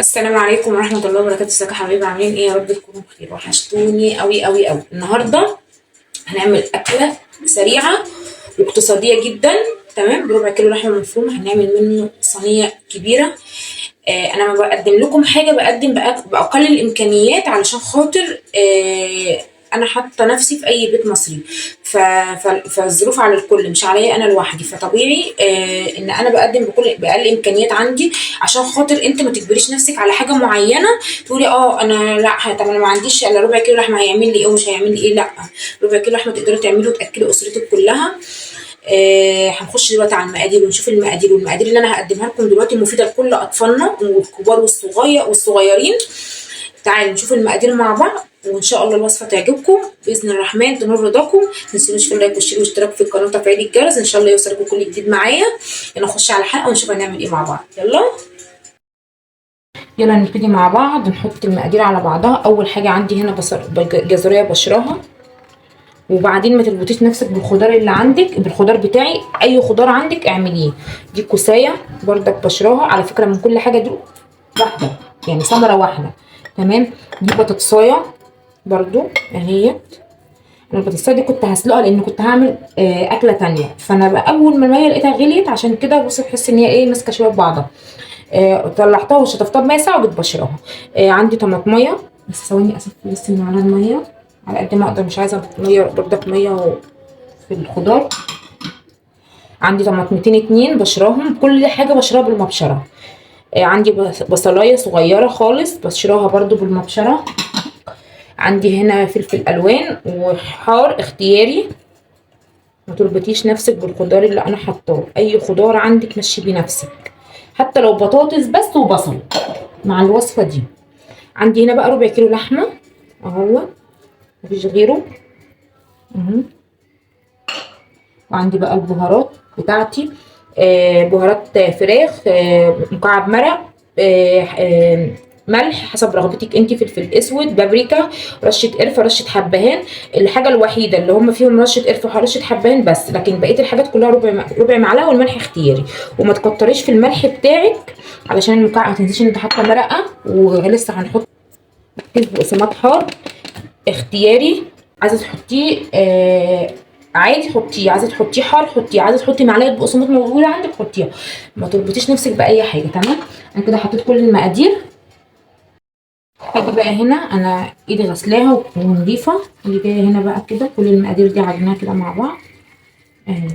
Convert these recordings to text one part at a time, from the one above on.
السلام عليكم ورحمة الله وبركاته. ازيكم يا حبايبي؟ عاملين ايه؟ يا رب تكونوا بخير. وحشتوني قوي قوي قوي. النهارده هنعمل أكلة سريعة واقتصادية جدا، تمام؟ بربع كيلو لحمة مفرومة هنعمل منه صينية كبيرة. انا ما بقدم لكم حاجة، بقدم بأقل الإمكانيات علشان خاطر انا حاطه نفسي في اي بيت مصري، فالظروف على الكل مش عليا انا لوحدي، فطبيعي ان انا بقدم باقل امكانيات عندي عشان خاطر انت ما تجبريش نفسك على حاجة معينة تقولي انا لا، طب انا ما عنديش الا ربع كيلو لحمه، هيعمل لي ايه ومش هيعمل لي ايه. لا، ربع كيلو لحمه تقدري تعمليه وتاكلي اسرتك كلها. هنخش دلوقتي على المقادير ونشوف المقادير، والمقادير اللي انا هقدمها لكم دلوقتي مفيدة لكل اطفالنا والكبار والصغير والصغيرين. تعالوا نشوف المقادير مع بعض، وان شاء الله الوصفة تعجبكم باذن الرحمن، تنور رضاكم. ما تنسونيش في ال like وال share والاشتراك في القناة وتفعيل الجرس، ان شاء الله يوصلكم كل جديد معايا. يلا نخش على الحلقة ونشوف هنعمل ايه مع بعض. يلا يلا نبتدي مع بعض، نحط المقادير على بعضها. اول حاجة عندي هنا بصل، جزريه بشراها، وبعدين ما تربطيش نفسك بالخضار اللي عندك، بالخضار بتاعي، اي خضار عندك اعمليه. دي كوسايه بردك بشراها، على فكرة من كل حاجة دي واحدة، يعني ثمره واحدة، تمام. دي بطاطسايه برضو اهيت. انا البطاطسايه دي كنت هسلقها لان كنت هعمل اكله تانية، فانا بقى اول ما المية لقيتها غليت، عشان كده بصي تحس ان هي ايه ماسكه شوية ببعضها. طلعتها وشطفتها بميه ساقعه وجيت بشراها. عندي طماطميه، بس ثواني اصفي بس من على المية على قد ما اقدر، مش عايزه مية بردك مية في الخضار. عندي طماطمتين اتنين بشراهم، كل حاجة بشراها بالمبشره. عندي بصلايه صغيرة خالص بشراها برضو بالمبشره. عندي هنا فلفل الوان وحار اختياري. ما تربطيش نفسك بالخضار اللي انا حطاه، اي خضار عندك مشي بيه نفسك، حتى لو بطاطس بس وبصل مع الوصفة دي. عندي هنا بقى ربع كيلو لحمه اهو، مفيش غيره اهو. وعندي بقى البهارات بتاعتي، بهارات فراخ، مكعب مرق، ملح حسب رغبتك انت، فلفل اسود، بابريكا، رشه قرفه، رشه حبهان. الحاجة الوحيدة اللي هم فيهم رشه قرفه ورشه حبهان بس، لكن بقية الحاجات كلها ربع معلقه، والملح اختياري. وما تكتريش في الملح بتاعك علشان المكعب، ما تنسيش ان انت حاطه مرقه، ولسه هنحط كيس بقسماط حار اختياري. عايزه تحطيه عادي حطيه، عايزه تحطيه حار حطيه، عايزه تحطي معلقه بقسماط موجودة عندك حطيها، ما تربطيش نفسك باي حاجة، تمام. انا كده حطيت كل المقادير. هاجي بقى هنا، انا ايدي غسلاها ونضيفه، اللي جاية هنا بقى كده كل المقادير دي عجناها كده مع بعض اهي.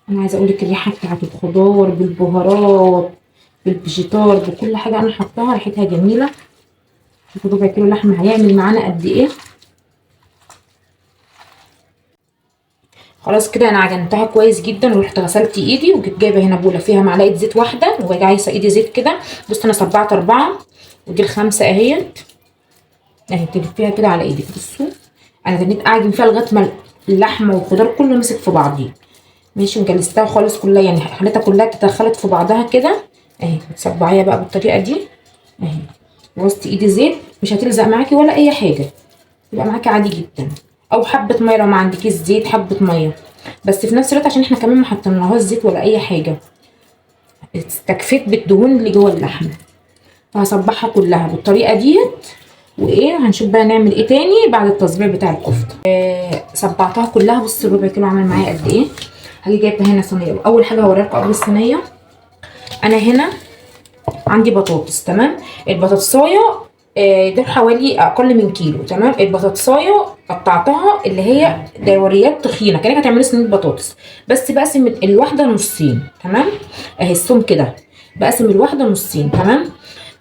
انا عايزه اقول لك الريحة بتاعت الخضار بالبهارات بالفيجيتار بكل حاجة انا حطاها، ريحتها جميلة. شوفوا ربع كيلو لحمه هيعمل معانا قد ايه. خلاص كده انا عجنتها كويس جدا، ورحت غسلت ايدي وجيت جايبه هنا بوله فيها معلقه زيت واحدة، وجاية عايزه ايدي زيت كده. بصوا انا صبعت 4 ودي 5 اهيت اهي، تلفيها كده على ايدك. بصوا انا تنيت اعجن فيها لغاية ما اللحمة والخضار كله مسك في بعضيه، ماشي. وجلستها خالص كلها، يعني خليتها كلها تدخلت في بعضها كده اهي. تصبعيها بقى بالطريقة دي اهي، وسط ايدي زيت، مش هتلزق معاكي ولا اي حاجة، يبقى معاكي عادي جدا. او حبه مية لو ما عندكيش زيت، حبه مية بس في نفس الوقت، عشان احنا كمان ما حطيناهاش زيت ولا اي حاجة، استكفيت بالدهون اللي جوه اللحمة. فهصبعها كلها بالطريقة ديت. وايه هنشوف بقى نعمل ايه تاني بعد التصبيع بتاع الكفتة. صبعتها كلها. بصوا الربع كيلو عمل معايا قد ايه. هاجي جايبه هنا صينية. اول حاجة هوريها لكم قبل الصينية، انا هنا عندي بطاطس، تمام. البطاطسايه ده حوالي اقل من كيلو، تمام. البطاطسايه قطعتها اللي هي دوريات تخينة، كانك هتعملي صينية بطاطس، بس بقسم الواحدة نصين، تمام. اهي السم كده، بقسم الواحدة نصين، تمام.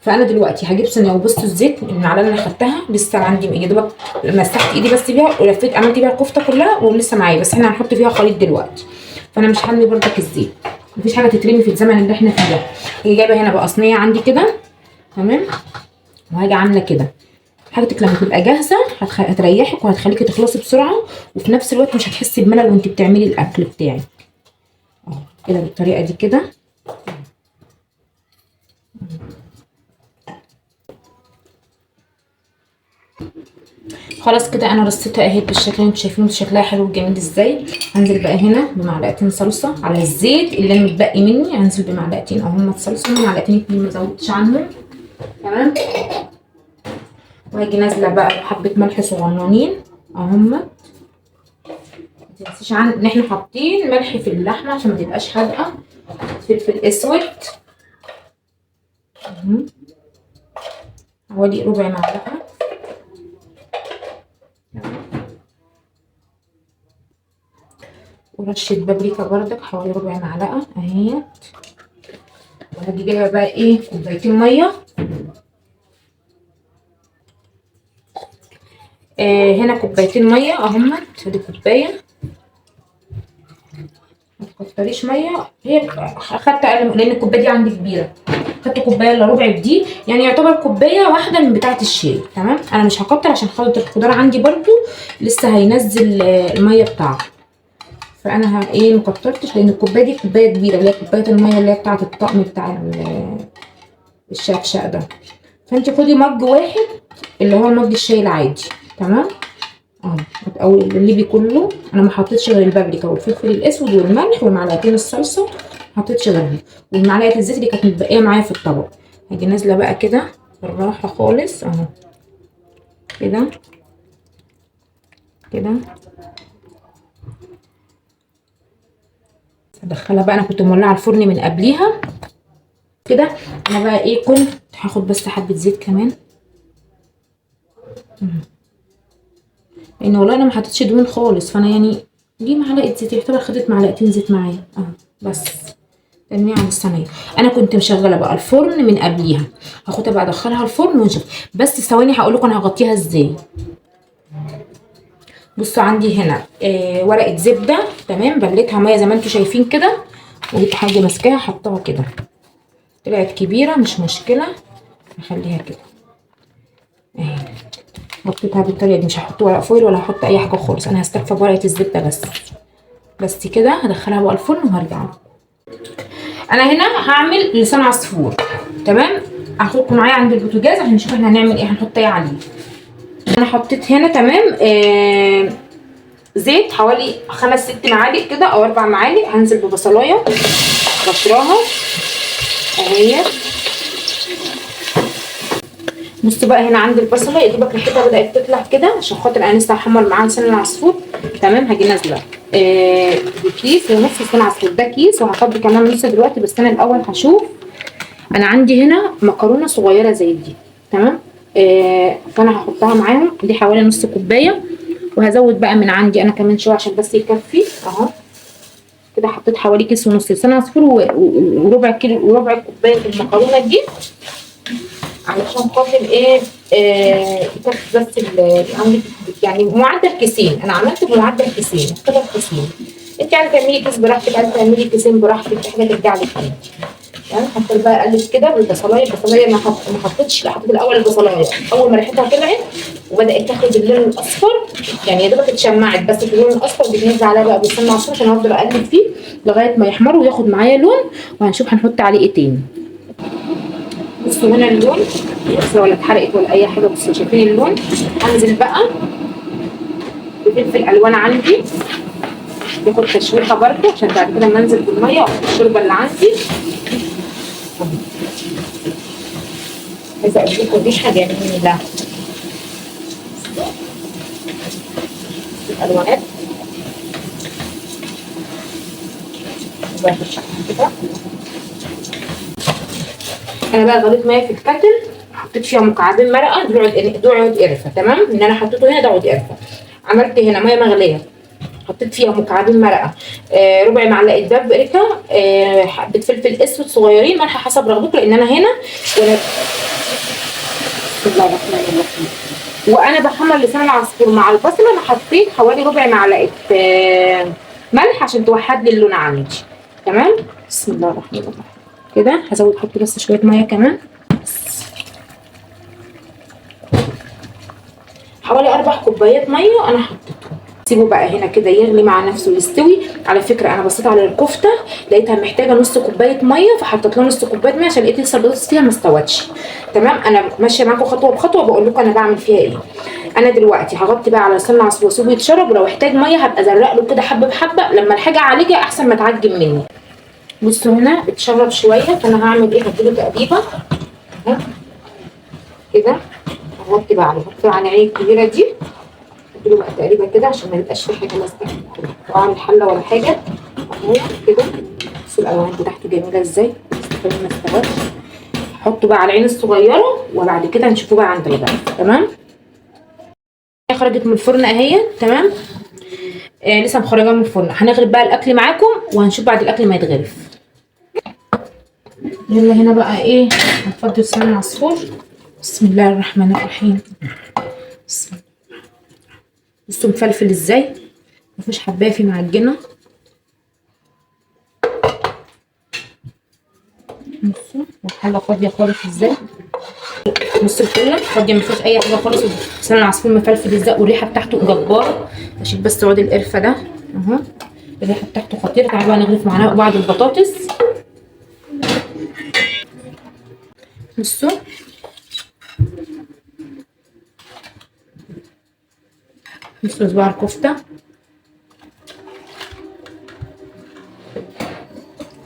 فانا دلوقتي هجيب صينية، وبصوا الزيت المعلقة اللي انا خدتها لسه عندي، يا دوبك مسحت ايدي بس بيها ولفيت عملت بيها الكفتة كلها ولسه معايا، بس احنا هنحط فيها خليط دلوقتي، فانا مش هرمي بردك الزيت، مفيش حاجة تترمي في الزمن اللي احنا فيه ده. هي جايبه هنا بقى صينية عندي كده، تمام. وهاجي عامله كده. حاجتك لما تبقى جاهزة هتريحك وهتخليكي تخلصي بسرعة، وفي نفس الوقت مش هتحسي بملل وانت بتعملي الاكل بتاعك اهو كده بالطريقة دي كده. خلاص كده انا رصيتها اهي بالشكل اللي انتوا شايفينه، شكلها حلو وجميل ازاي. هنزل بقى هنا بمعلقتين صلصه على الزيت اللي انا متبقي مني، هنزل بمعلقتين اهم صلصه، معلقتين 2 ما زودتش عنهم. تمام. وهاجي نازله بقى بحبه ملح صغننين اهم، ما تنسيش عن ان احنا حاطين ملح في اللحمة عشان ما تبقاش حادقه. فلفل اسود حوالي ربع معلقه، ورشه بابريكا بردك حوالي ربع معلقه اهي. وهجي جايبه بقى ايه كوبايتين مية. هنا كوبايتين مية اهمت، ادي كوباية، ما تكتريش مية، هي اخدت اقل لان الكوباية دي عندي كبيرة، خدت كوباية الا ربع بدي، يعني يعتبر كوباية واحدة من بتاعه الشاي. تمام. انا مش هكتر عشان خلطه الخضار عندي برده لسه هينزل المية بتاعته، فانا ايه مكترتش لان الكوباية دي كوباية كبيرة اللي هي كوباية المية اللي هي بتاعه الطقم بتاع الشفشق ده. فانت خدي مج واحد اللي هو المج الشاي العادي. تمام اهو او الليبي كله. انا ما حطيتش غير البابريكا والفلفل الاسود والملح ومعلقتين الصلصه، ما حطيتش غيرهم، ومعلقة الزيت اللي كانت متبقيه معايا في الطبق. هاجي نازله بقى كده بالراحة خالص اهو كده كده. هدخلها بقى، انا كنت مولعه الفرن من قبليها كده. انا بقى ايه كنت هاخد بس حبه زيت كمان، لان والله انا ما حطيتش دهون خالص، فانا يعني دي معلقه زيت يعتبر خدت معلقتين زيت معايا اهو بس. تنمية على الصينية. انا كنت مشغله بقى الفرن من قبليها، هاخدها بقى ادخلها الفرن ونشوف. بس ثواني هقول لكم انا هغطيها ازاي. بصوا عندي هنا ورقة زبدة، تمام، بليتها مية زي ما انتم شايفين كده، وجبت حاجة ماسكاها حطها كده، طلعت كبيرة مش مشكلة، هخليها كده اهي. غطيتها بالطريقة دي، مش هحط ورق فويل ولا هحط اي حاجة خالص، انا هستكفى بورقه الزبدة بس كده. هدخلها بقى الفرن وهرجع لكم. انا هنا هعمل لسان عصفور، تمام. هاخدكم معايا عند البوتاجاز عشان نشوف احنا هنعمل ايه، هنحط ايه عليه. انا حطيت هنا تمام زيت حوالي 5 6 معالق كده او 4 معالق. هنزل ببصلايه بشراها اهي. بصوا بقى هنا عند البصله يا دوبك ريحتها بدات تطلع كده، عشان خاطر انا لسه هحمر معاها لسان العصفور. تمام. هاجي نازله بكيس ونص لسان عصفور، ده كيس وهفضي كمان نص دلوقتي، بس انا الاول هشوف. انا عندي هنا مكرونه صغيرة زي دي، تمام، فانا هحطها معاهم، دي حوالي نص كوباية، وهزود بقى من عندي انا كمان شوية عشان بس يكفي اهو كده. حطيت حوالي كيس ونص لسان عصفور وربع كيلو وربع كوباية المكرونه دي، علشان خاطر ايه يكفي بس يعني معدل كيسين. انا عملت بمعدل كيسين، يعتبر كيسين. انت عايزه تعملي كيس براحتك، عايزه تعملي كيسين براحتك، دي حاجة ترجع لك انت. تمام. هفضل بقى اقلب كده بالبصلايه. البصلايه ما حطيتش، لا حطيت الاول البصلايه اول ما ريحتها طلعت وبدات تاخد اللون الاصفر، يعني يا دوبك اتشمعت بس في اللون الاصفر، بتنزل عليها بقى بالسمنه العصفور عشان هفضل اقلب فيه لغاية ما يحمر وياخد معايا لون، وهنشوف هنحط عليه ايه تاني. بصوا هنا اللون بس ولا اتحرقت ولا اي حاجة، بصوا شايفين اللون. هنزل بقى بفلفل الوان عندي ياخد تشويحه برده، عشان بعد كده لما انزل بالمية احط الشوربة اللي عندي. عايزه اقول لكم ريحه جميلة الالوانات كده. انا بقى غليت مية في الكتل، حطيت فيها مكعبين مرقه، دول عود قرفه، تمام. ان انا حطيته هنا ده عود قرفه. عملت هنا مية مغليه، حطيت فيها مكعبين مرقه، ربع معلقه بابريكا، حبه فلفل اسود صغيرين، ملح حسب رغبتكم، لان انا هنا وانا بسم الله الرحمن الرحيم وانا بحمر لسان العصفور مع البصله، انا حطيت حوالي ربع معلقه ملح عشان توحد لي اللون عندي، تمام. بسم الله الرحمن الرحيم كده. هزود احط بس شوية مية كمان، بس حوالي 4 كوبايات مية انا حطيتهم. سيبه بقى هنا كده يغلي مع نفسه ويستوي. على فكرة انا بصيت على الكفتة لقيتها محتاجه نص كوباية مية، فحطيت لها نص كوباية مية عشان لقيت لسه البطاطس فيها ما استوتش. تمام. انا ماشية معاكم خطوة بخطوة بقول لكم انا بعمل فيها ايه. انا دلوقتي هغطي بقى على لسان العصفور واسيبه يتشرب، ولو احتاج مية هبقى ازرق له كده حبه بحبه لما الحاجة اعالجها احسن ما تعجن مني. بصوا هنا اتشرب شوية، فانا هعمل ايه؟ هديله تقريبا اهو كده، هغطي بقى عليه، هغطي على العين الكبيرة دي، هديله بقى تقريبا كده عشان ما يبقاش في حاجة لازقه في قاع الحلة ولا حاجة اهو كده. بصوا الالوان بتاعته جميلة ازاي، ما استوتش. حطه بقى على العين الصغيرة وبعد كده هنشوفه بقى عند الغدا. تمام، خرجت من الفرن اهي. تمام، لسه مخرجاها من الفرن. هنغرف بقى الاكل معاكم وهنشوف بعد الاكل ما يتغرف. يلا هنا بقى ايه، هنفضي لسان العصفور. بسم الله الرحمن الرحيم. بسم الله. بصوا مفلفل ازاي، مفيش حبايه فيه معجنه. بصوا الحلة فاضية خالص ازاي، بصوا الحلة فاضية مفيهاش اي حاجة خالص. لسان العصفور مفلفل ازاي، والريحه بتاعته جبارة. اشيل بس عود القرفه ده اهو، الريحة بتاعته خطيرة. تعالوا بقى نغرف معانا بعض البطاطس. بصوا بصوا صباع الكفتة،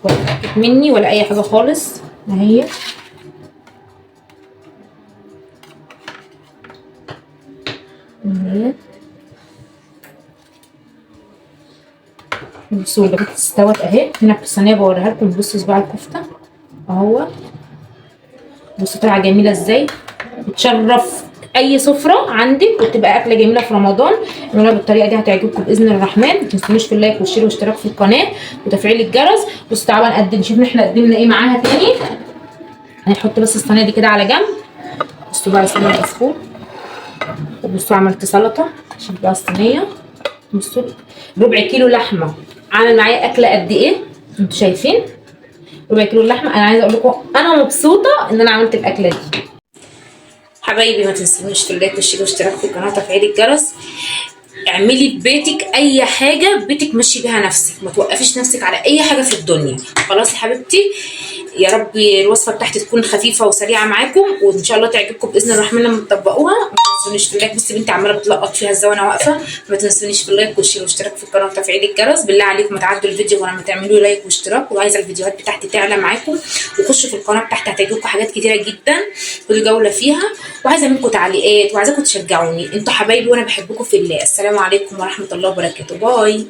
ولا مني ولا اي حاجة خالص اهي. بصوا البطاطس استوت اهي هنا في الصينية بوريها لكم. بصوا صباع الكفتة اهو، بصوا طالعه جميلة ازاي، بتشرف اي سفره عندك وتبقى اكله جميلة في رمضان. اعملوها بالطريقة دي هتعجبكم باذن الرحمن. ما تنسونيش في ال like وال share والاشتراك في القناة وتفعيل الجرس. بصوا تعالوا نقدم، نشوف احنا قدمنا ايه معاها تاني. هنحط بس الصينية دي كده على جنب. بصوا بقى لسان العصفور، وبصوا عملت سلطة عشان بقى الصينية. بصوا ربع كيلو لحمه عامل معايا اكله قد ايه، انتوا شايفين ربع كيلو لحمه. انا عايزه اقول لكم انا مبسوطة ان انا عملت الاكلة دي. حبايبي ما تنسونيش في ال like وال share والاشتراك في القناة وتفعيل الجرس. اعملي ببيتك اي حاجة ببيتك، مشي بيها نفسك، ما توقفيش نفسك على اي حاجة في الدنيا. خلاص يا حبيبتي، يا رب الوصفة بتاعتي تكون خفيفة وسريعة معاكم، وان شاء الله تعجبكم باذن الرحمن لما تطبقوها. ما تنسونيش في ال like. بصي بنتي عماله بتلقط فيها ازاي وانا واقفة. ما تنسونيش في ال like وال share والاشتراك في القناة وتفعيل الجرس. بالله عليكم ما تعدوا الفيديو ولما تعملوا like واشتراك، وعايزه الفيديوهات بتاعتي تعلى معاكم. وخشوا في القناة بتاعتي هتعجبكم حاجات كتيرة جدا، خدوا جولة فيها. وعايزه منكم تعليقات وعايزاكم تشجعوني، انتوا حبايبي وانا بحبكم في الله. السلام عليكم ورحمة الله وبركاته. باي.